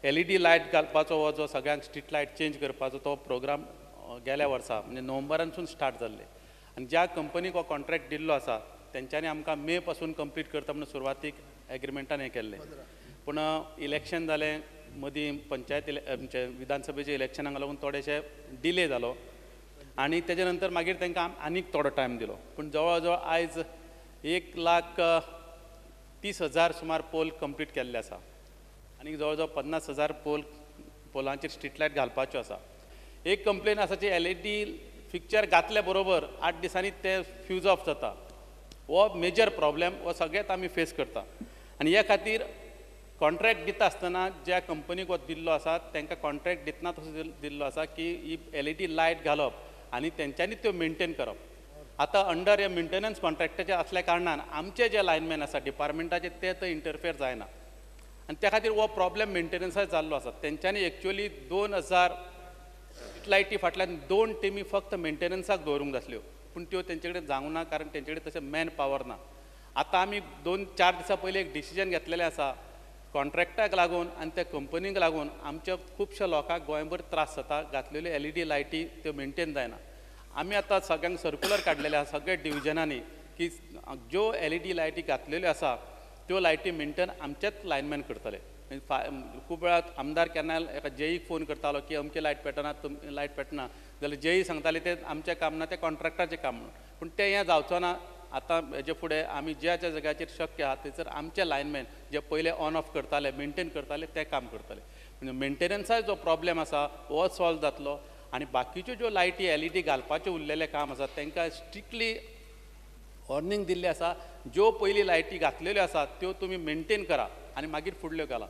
LED light घालपाचो हो जो सगळ्यांक स्ट्रीट लायट चेंज करपाचो तो प्रोग्राम गेल्या वर्सा म्हणजे नोव्हेंबरानसून स्टार्ट जाल्ले आनी ज्या कंपनीक हो कॉन्ट्रॅक्ट दिल्लो आसा तेंच्यांनी आमकां मे पासून कंप्लीट करता म्हणून सुरवातीक एग्रीमेंटान हें केल्लें. पूण इलेक्शन जालें, मदीं पंचायत आमचे विधानसभेचे इलेक्शनाक लागून थोडेशे डिले जालो आनी तेजे नंतर मागीर तांकां आनीक थोडो टायम दिलो. पूण जवळ जवळ आयज 1,30,000 सुमार पोल कंप्लीट केल्ले आसा आनी जवळ जवळ 50,000 पोलांचेर स्ट्रीट लायट घालपाच्यो आसा. एक कंप्लेन आसा जी एलईडी फिक्चर घातल्या बरोबर 8 दिसांनी ते फ्यूज ऑफ जाता. हो मेजर प्रॉब्लेम हो सगळ्यात आमी फेस करता आनी ह्या खातीर कॉन्ट्रॅक्ट दिता आसतना ज्या कंपनीक हो दिल्लो आसा तांकां कॉन्ट्रॅक्ट दितना तसो दिल्लो आसा की ही एलईडी लायट घालप आनी तेंच्यांनी त्यो मेनटेन करप. आतां अंडर ह्या मेंटेनन्स कॉन्ट्रॅक्टाचे आसल्या कारणान आमचे जे लायनमॅन आसा डिपार्टमेंटाचे ते थंय इंटरफेर जायना आनी त्या खातीर हो प्रॉब्लेम मेंटेनन्साक जाल्लो आसा. तेंच्यांनी एक्चुअली 2000 लायटी फाटल्यान 2 टिमी फक्त मेंटेनन्साक दवरूंक जासल्यो, पूण त्यो तेंचे कडेन जावंक ना कारण तेंचे कडेन तशें मॅन पावर ना. आतां आमी 2-4 दिसां पयलीं एक डिसिजन घेतलेलें आसा कॉन्ट्रॅक्टाक लागून आनी त्या कंपनीक लागून आमच्या खुबश्या लोकांक गोंयभर त्रास जाता. घातलेल्यो एलईडी लायटी त्यो मेनटेन जायना. आमी आतां सगळ्यांक सर्कुलर काडलेले आसा सगळ्या डिविजनांनी की ज्यो एलईडी लायटी घातलेल्यो आसा त्यो लायटी मेनटेन आमचेच लायनमॅन करतले. खूब वेळा आमदार केन्ना एका जेईक फोन करतालो की अमकी लायट पेटना, लायट पेटना जाल्यार जेई सांगताले ते आमचें काम ना, तें कॉन्ट्रॅक्टाचें काम म्हणून. पूण तें हें जावचो ना. आतां हेजे फुडें आमी ज्या ज्या जाग्याचेर शक्य आहा थंयसर आमचे लायनमॅन जे पयले ऑन ऑफ करताले, मेनटेन करताले ते काम करतले. म्हणजे मेनटेनन्साचो जो प्रॉब्लेम आसा हो सॉल्व जातलो आनी बाकीच्यो ज्यो लायटी एलईडी घालपाचें उरलेलें काम आसा तांकां स्ट्रिक्टली वॉर्निंग दिल्लें आसा. ज्यो पयलीं लायटी घातलेल्यो आसा त्यो तुमी मेनटेन करा आनी मागीर फुडल्यो घाला.